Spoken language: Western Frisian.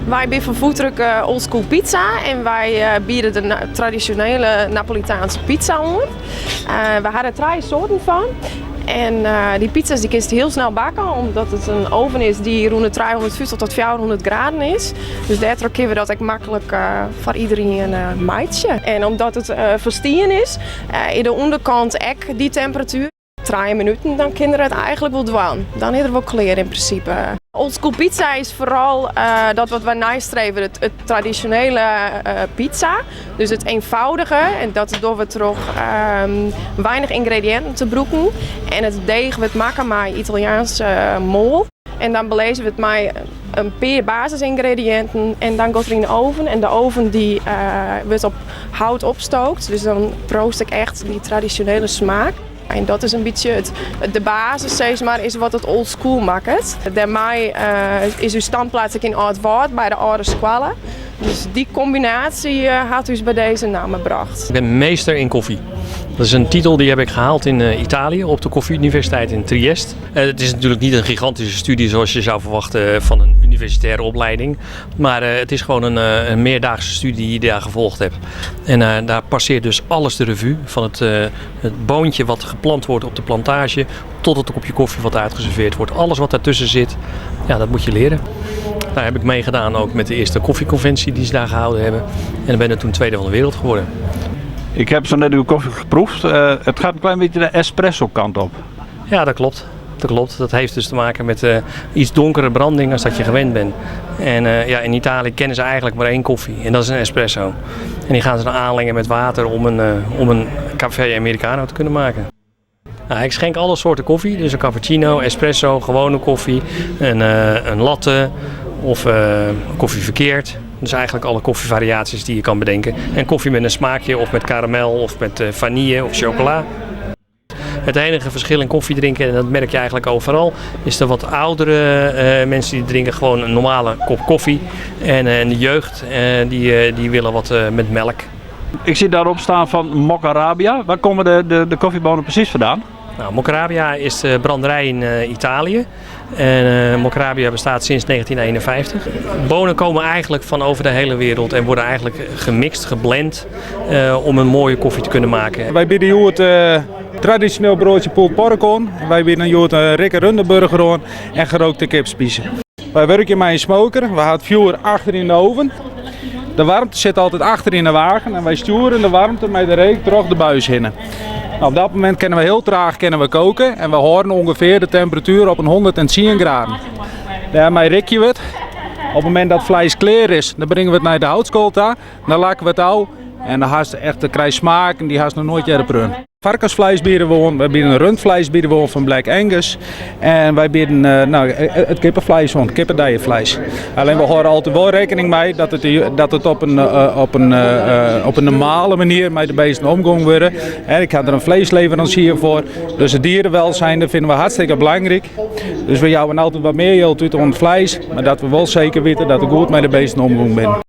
Wy binne fan foodtruck Old School Pizza en wy biede de tradisjonele Napolitaanse pizza oan. Wy ha der trije soarten fan. En dy pizza's dy kinst hiel snel bakke omdat it in oven is dy't rûn de 350 tot 400 graden is. Dus dêrtroch kinne we dat ek maklik foar iderien meitsje. En omdat it fan stien is, is de ûnderkant ek dy temperatuer. Trije minuten, dan kin er it eigenlik wol dwaan. Dan is er wol klear yn prinsipe. Old School Pizza is foaral dat wat wy neistreve, it tradisjonele pizza. Dus it eenvoudige en dat dogge we troch weinich yngrediïnten te brûken. En it deech wurdt makke mei Italiaanse moal. En dan belizze we it mei in pear basisyngrediïnten en dan giet er yn de oven. En de oven dy wurdt op hout opstookt, dus dan proefst ek echt dy tradisjonele smaak. En dat is in bytsje it, de basis, sis mar, is wat it old school makket. Dêrmei is ús standplaats ek yn Aldwâld by de âlde skoalle. Dus dy kombinaasje hat ús by dizze namme brocht. Ik ben meester in koffie. Dat is een titel die heb ik gehaald in Italië op de Koffie-universiteit in Triest. Het is natuurlijk niet een gigantische studie zoals je zou verwachten van een universitaire opleiding. Maar het is gewoon een meerdaagse studie die je daar gevolgd hebt. En daar passeert dus alles de revue. Van het boontje wat geplant wordt op de plantage tot het kopje koffie wat uitgeserveerd wordt. Alles wat daartussen zit, ja, dat moet je leren. Daar heb ik meegedaan ook met de eerste koffieconventie die ze daar gehouden hebben. En dan ben ik toen tweede van de wereld geworden. Ik heb zo net uw koffie geproefd. Het gaat een klein beetje de espresso kant op. Ja, dat klopt. Dat klopt. Dat heeft dus te maken met iets donkere branding als dat je gewend bent. En ja, in Italië kennen ze eigenlijk maar één koffie en dat is een espresso. En die gaan ze dan aanlengen met water om een café americano te kunnen maken. Nou, ik schenk alle soorten koffie. Dus een cappuccino, espresso, gewone koffie, een latte of koffie verkeerd. Dus eigenlijk alle koffievariaties die je kan bedenken. En koffie met een smaakje of met karamel of met vanille of chocola. Het enige verschil in koffie drinken, en dat merk je eigenlijk overal, is de wat oudere mensen die drinken gewoon een normale kop koffie. En de jeugd die willen wat met melk. Ik zie daarop staan van Moccarabia. Waar komen de koffiebonen precies vandaan? Nou, Moccarabia is de branderij in Italië. En Moccarabia bestaat sinds 1951. Bonen komen eigenlijk van over de hele wereld en worden eigenlijk gemixt, geblend om een mooie koffie te kunnen maken. Wy biede hjoed tradisjoneel broadsje pulled pork oan. Wy biede hjoed in Rikke Runderburger oan en gerookte kipspiezen. Wy wurkje mei in smoker. We ha it fjoer achter yn de oven. De waarmte sit altyd achter yn de wein en wy stjoere de waarmte mei de reek troch de buis hinne. Nou, op dat momint kinne we hiel traach kinne we koke en we hâlde ûngefear de temperatuer op in 110 graden. Dêrmei rikje we it. Op it momint dat it fleis klear is, dan bringe we it nei de houtskoal ta. Dan lakke we it ôf en dan hast echt de krijst smaak en dy hast noch noait earder preaun. Varkensvlees biede we oan, wy biede rundvlees biede we oan fan Black Angus. En wy biede nou, it kippenfleis oan, kippedijefleis. Allinnich we hâlde altyd wol rekkening mei dat it op in normale manier mei de bisten omgongen wurdt. En ik ha der in fleisleveransier foar. Dus it dierenwelzijn dat fine we hartstikke belangryk. Dus we jouwe altyd wat mear jild út oan it fleis, mar dat we wol seker witte dat der goed mei de bisten omgongen wurdt.